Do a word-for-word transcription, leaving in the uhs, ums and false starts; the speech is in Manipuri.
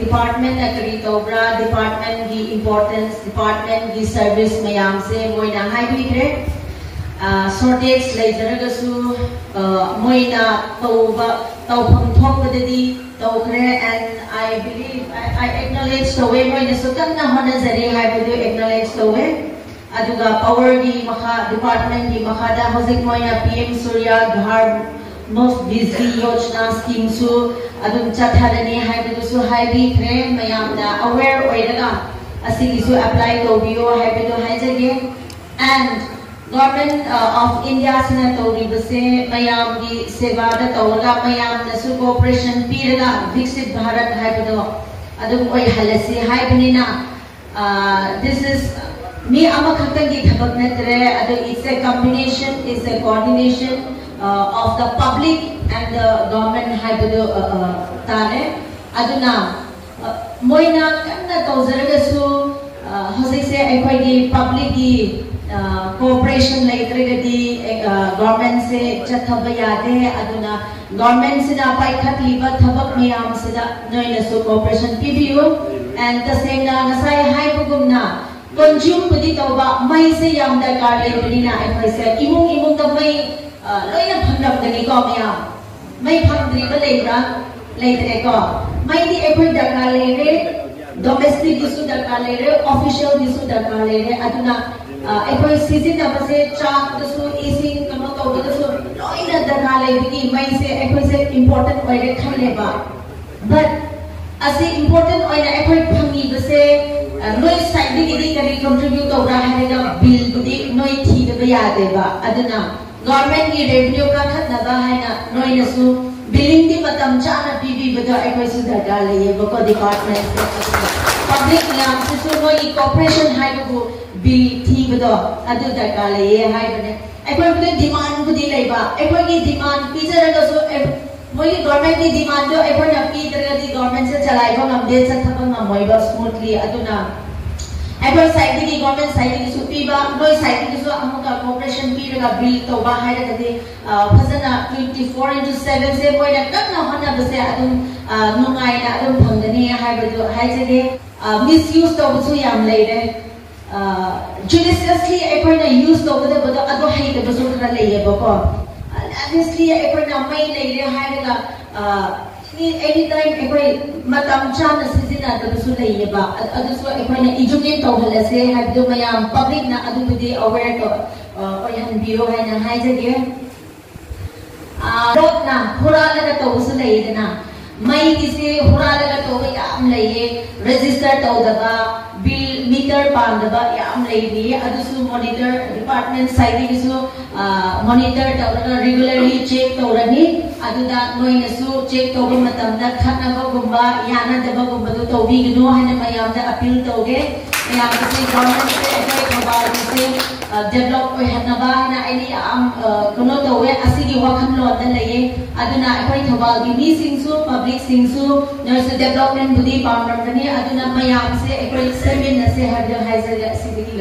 Department ꯅ ꯀꯔꯤ ꯇꯧꯕ꯭ꯔꯥ, department ꯒꯤ importance, department ꯒꯤ service ꯃꯌꯥꯝꯁꯦ ꯃꯣꯏꯅ ꯍꯥꯏꯕꯤꯈ꯭ꯔꯦ꯫ Shortage ꯂꯩꯖꯔꯒꯁꯨ ꯃꯣꯏꯅ ꯇꯧꯕ, ꯇꯧꯐꯝ ꯊꯣꯛꯄꯗꯗꯤ ꯇꯧꯈ꯭ꯔꯦ꯫ And I believe, I, I acknowledge ꯇꯧꯋꯦ, ꯃꯣꯏꯅꯁꯨ ꯀꯟꯅ ꯍꯣꯠꯅꯖꯔꯤ ꯍꯥꯏꯕꯗꯨ acknowledge ꯇꯧꯋꯦ꯫ ꯑꯗꯨꯒ power ꯒꯤ ꯃꯈꯥ, department ꯀꯤ ꯃꯈꯥꯗ ꯍꯧꯖꯤꯛ ꯃꯣꯏꯅ P M Surya Ghar Muft Bijli Yojana scheme ꯁꯨ ꯑꯗꯨꯝ ꯆꯠꯊꯔꯅꯤ ꯍꯥꯏꯕꯗꯨꯁꯨ ꯍꯥꯏꯕꯤꯈ꯭ꯔꯦ꯫ ꯃꯌꯥꯝꯅ aware ꯑꯣꯏꯔꯒ ꯑꯁꯤꯒꯤꯁꯨ apply ꯇꯧꯕꯤꯌꯣ ꯍꯥꯏꯕꯗꯨ ꯍꯥꯏꯖꯒꯦ꯫ And Government of India ꯁꯤꯅ ꯇꯧꯔꯤꯕꯁꯦ ꯃꯌꯥꯝꯒꯤ ꯁꯦꯕꯥꯗ ꯇꯧꯔꯒ ꯃꯌꯥꯝꯅꯁꯨ cooperation ꯄꯤꯔꯒ Viksit Bharat ꯍꯥꯏꯕꯗꯣ ꯑꯗꯨꯝ ꯑꯣꯏꯍꯜꯂꯁꯤ ꯍꯥꯏꯕꯅꯤꯅ, this is ꯃꯤ ꯑꯃꯈꯛꯇꯪꯒꯤ ꯊꯕꯛ ꯅꯠꯇ꯭ꯔꯦ꯫ ꯑꯗꯨ it's a combination, it's a coordination of the public and the government ꯍꯥꯏꯕꯗꯨ ꯇꯥꯔꯦ꯫ ꯑꯗꯨꯅ ꯃꯣꯏꯅ ꯀꯟꯅ ꯇꯧꯖꯔꯒꯁꯨ ꯍꯧꯖꯤꯛꯁꯦ ꯑꯩꯈꯣꯏꯒꯤ public ꯀꯤ cooperation ꯂꯩꯇ꯭ꯔꯒꯗꯤ government ꯁꯦ ꯆꯠꯊꯕ ꯌꯥꯗꯦ꯫ ꯑꯗꯨꯅ government ꯁꯤꯅ ꯄꯥꯏꯈꯠꯂꯤꯕ ꯊꯕꯛ ꯃꯌꯥꯝꯁꯤꯗ ꯅꯣꯏꯅꯁꯨ cooperation ꯄꯤꯕꯤꯌꯨ꯫ And ꯇꯁꯦꯡꯅ ꯉꯁꯥꯏ ꯍꯥꯏꯕꯒꯨꯝꯅ consume ꯕꯨꯗꯤ ꯇꯧꯕ, ꯃꯩꯁꯦ ꯌꯥꯝ ꯗꯔꯀꯥꯔ ꯂꯩꯕꯅꯤꯅ ꯑꯩꯈꯣꯏꯁꯦ ꯏꯃꯨꯡ ꯏꯃꯨꯡꯗ ꯃꯩ ꯂꯣꯏꯅ ꯐꯪꯂꯝꯒꯅꯤꯀꯣ ꯃꯌꯥꯝ꯫ ꯃꯩ ꯐꯪꯗ꯭ꯔꯤꯕ ꯂꯩꯕ꯭ꯔꯥ? ꯂꯩꯇ꯭ꯔꯦꯀꯣ꯫ ꯃꯩꯗꯤ ꯑꯩꯈꯣꯏ ꯗꯔꯀꯥꯔ ꯂꯩꯔꯦ, domestic ꯀꯤꯁꯨ ꯗꯔꯀꯥꯔ ꯂꯩꯔꯦ, official ꯒꯤꯁꯨ ꯗꯔꯀꯥꯔ ꯂꯩꯔꯦ꯫ ꯑꯗꯨꯅ ꯑꯩꯈꯣꯏ ꯁꯤꯖꯤꯟꯅꯕꯁꯦ ꯆꯥꯛꯇꯁꯨ, ꯏꯁꯤꯡ ꯀꯩꯅꯣ ꯇꯧꯕꯗꯁꯨ ꯂꯣꯏꯅ ꯗꯔꯀꯥꯔ ꯂꯩꯕꯒꯤ ꯃꯩꯁꯦ ꯑꯩꯈꯣꯏꯁꯦ important ꯑꯣꯏꯔꯦ ꯈꯜꯂꯦꯕ꯫ But ꯑꯁꯤ important ꯑꯣꯏꯅ ꯑꯩꯈꯣꯏ ꯐꯪꯉꯤꯕꯁꯦ ꯅꯣꯏ side ꯗꯒꯤꯗꯤ ꯀꯔꯤ contribute ꯇꯧꯕ꯭ꯔꯥ ꯍꯥꯏꯔꯒ bill ꯕꯨꯗꯤ ꯅꯣꯏ ꯊꯤꯗꯕ ꯌꯥꯗꯦꯕ꯫ ꯑꯗꯨꯅ government ꯀꯤ revenue ꯀꯥꯈꯠꯅꯕ ꯍꯥꯏꯅ ꯅꯣꯏꯅꯁꯨ billing ꯗꯤ ꯃꯇꯝ ꯆꯥꯅ ꯄꯤꯕꯤꯕꯗꯣ ꯑꯩꯈꯣꯏꯁꯨ ꯗꯔꯀꯥꯔ ꯂꯩꯌꯦꯕꯀꯣ꯫ Department ꯇ public ꯃꯌꯥꯝꯁꯤꯁꯨ ꯃꯣꯏꯒꯤ cooperation ꯍꯥꯏꯕꯕꯨ bill ꯊꯤꯕꯗꯣ ꯑꯗꯨ ꯗꯔꯀꯥꯔ ꯂꯩꯌꯦ ꯍꯥꯏꯕꯅꯦ꯫ ꯑꯩꯈꯣꯏꯕꯨꯗꯤ demand ꯕꯨꯗꯤ ꯂꯩꯕ, ꯑꯩꯈꯣꯏꯒꯤ demand ꯄꯤꯖꯔꯒꯁꯨ ꯃꯣꯏꯒꯤ government ꯀꯤ demand ꯗꯣ ꯑꯩꯈꯣꯏꯅ ꯄꯤꯗ꯭ꯔꯒꯗꯤ government ꯁꯦ ꯆꯂꯥꯏꯕ ꯉꯝꯗꯦ, ꯆꯠꯊꯕ ꯉꯝꯃꯣꯏꯕ smoothly꯫ ꯑꯗꯨꯅ ꯑꯩꯈꯣꯏ side ꯗꯒꯤ, government side ꯗꯒꯤꯁꯨ ꯄꯤꯕ, ꯅꯣꯏ side ꯗꯒꯤꯁꯨ ꯑꯃꯨꯛꯀ cooperation ꯄꯤꯔꯒ bill ꯇꯧꯕ ꯍꯥꯏꯔꯒꯗꯤ ꯐꯖꯅ twenty four into seven ꯁꯦ ꯃꯣꯏꯅ ꯀꯟꯅ ꯍꯣꯠꯅꯕꯁꯦ ꯑꯗꯨꯝ ꯅꯨꯡꯉꯥꯏꯅ ꯑꯗꯨꯝ ꯐꯪꯒꯅꯤ꯫ ꯍꯥꯏꯕꯗꯨ ꯍꯥꯏꯖꯒꯦ꯫ ꯃꯤꯁꯌꯨꯁ ꯇꯧꯕꯁꯨ ꯌꯥꯝ ꯂꯩꯔꯦ꯫ ꯖꯨꯗꯤꯁꯤꯌꯁꯂꯤ ꯑꯩꯈꯣꯏꯅ ꯌꯨꯁ ꯇꯧꯒꯗꯕꯗꯣ ꯑꯗꯨ ꯍꯩꯇꯕꯁꯨ ꯈꯔ ꯂꯩꯌꯦꯕꯀꯣ꯫ ꯑꯣꯅꯦꯁꯂꯤ ꯑꯩꯈꯣꯏꯅ ꯃꯩ ꯂꯩꯔꯦ ꯍꯥꯏꯔꯒ ꯑꯦꯅꯤ ꯇꯥꯏꯝ ꯑꯩꯈꯣꯏ ꯃꯇꯝ ꯆꯥꯅ ꯁꯤꯖꯤꯟꯅꯗꯕꯁꯨ ꯂꯩꯌꯦꯕ꯫ ꯑ- ꯑꯗꯨꯁꯨ ꯑꯩꯈꯣꯏꯅ ꯏꯖꯨꯀꯦꯠ ꯇꯧꯍꯜꯂꯁꯦ ꯍꯥꯏꯕꯗꯨ ꯃꯌꯥꯝ ꯄꯕ꯭ꯂꯤꯛꯅ ꯑꯗꯨꯕꯨꯗꯤ ꯑꯋꯦꯌꯔ ꯑꯣꯏꯍꯟꯕꯤꯌꯣ ꯍꯥꯏꯅ ꯍꯥꯏꯖꯒꯦ꯫ ꯂꯣꯠꯅ ꯍꯨꯔꯥꯜꯂꯒ ꯇꯧꯕꯁꯨ ꯂꯩꯗꯅ, ꯃꯩꯒꯤꯁꯦ ꯍꯨꯔꯥꯜꯂꯒ ꯇꯧꯕ ꯌꯥꯝ ꯂꯩꯌꯦ꯫ ꯔꯦꯖꯤꯁꯇꯔ ꯇꯧꯗꯕ, ꯕꯤꯜ ꯃꯤꯇꯔ ꯄꯥꯟꯗꯕ ꯌꯥꯝ ꯂꯩꯔꯤꯌꯦ꯫ ꯑꯗꯨꯁꯨ ꯃꯣꯅꯤꯇꯔ ꯗꯤꯄꯥꯔꯠꯃꯦꯟ ꯁꯥꯏꯠꯇꯒꯤꯁꯨ ꯃꯣꯅꯤꯇꯔ ꯇꯧꯔꯒ ꯔꯤꯒꯨꯂꯔꯂꯤ ꯆꯦꯛ ꯇꯧꯔꯅꯤ꯫ ꯑꯗꯨꯗ ꯅꯣꯏꯅꯁꯨ ꯆꯦꯛ ꯇꯧꯕ ꯃꯇꯝꯗ ꯈꯠꯅꯕꯒꯨꯝꯕ ꯌꯥꯅꯗꯕꯒꯨꯝꯕꯗꯣ ꯇꯧꯕꯤꯒꯅꯨ ꯍꯥꯏꯅ ꯃꯌꯥꯝꯗ ꯑꯄꯤꯜ ꯇꯧꯒꯦ꯫ ꯃꯌꯥꯝꯒꯤꯁꯦ ꯒꯣꯔꯃꯦꯟꯁꯦ ꯑꯩꯈꯣꯏ ꯊꯧꯕꯥꯜꯒꯤꯁꯦ ꯗꯦꯕꯂꯞ ꯑꯣꯏꯍꯟꯅꯕ ꯍꯥꯏꯅ ꯑꯩꯅ ꯌꯥꯝ ꯀꯩꯅꯣ ꯇꯧꯋꯦ꯫ ꯑꯁꯤꯒꯤ ꯋꯥꯈꯜꯂꯣꯟꯗ ꯂꯩꯌꯦ꯫ ꯑꯗꯨꯅ ꯑꯩꯈꯣꯏ ꯊꯧꯕꯥꯜꯒꯤ ꯃꯤꯁꯤꯡꯁꯨ, ꯄꯕ꯭ꯂꯤꯛꯁꯤꯡꯁꯨ ꯅꯣꯏꯁꯨ ꯗꯦꯕꯂꯞꯃꯦꯟꯕꯨꯗꯤ ꯄꯥꯝꯂꯝꯒꯅꯤ꯫ ꯑꯗꯨꯅ ꯃꯌꯥꯝꯁꯦ ꯑꯩꯈꯣꯏ ꯁꯦꯝꯃꯤꯟꯅꯁꯦ ꯍꯥꯏꯕꯗꯣ ꯍꯥꯏꯖꯔꯦ꯫ ꯑꯁꯤꯗꯒꯤ ꯂꯣꯏꯁꯤꯟ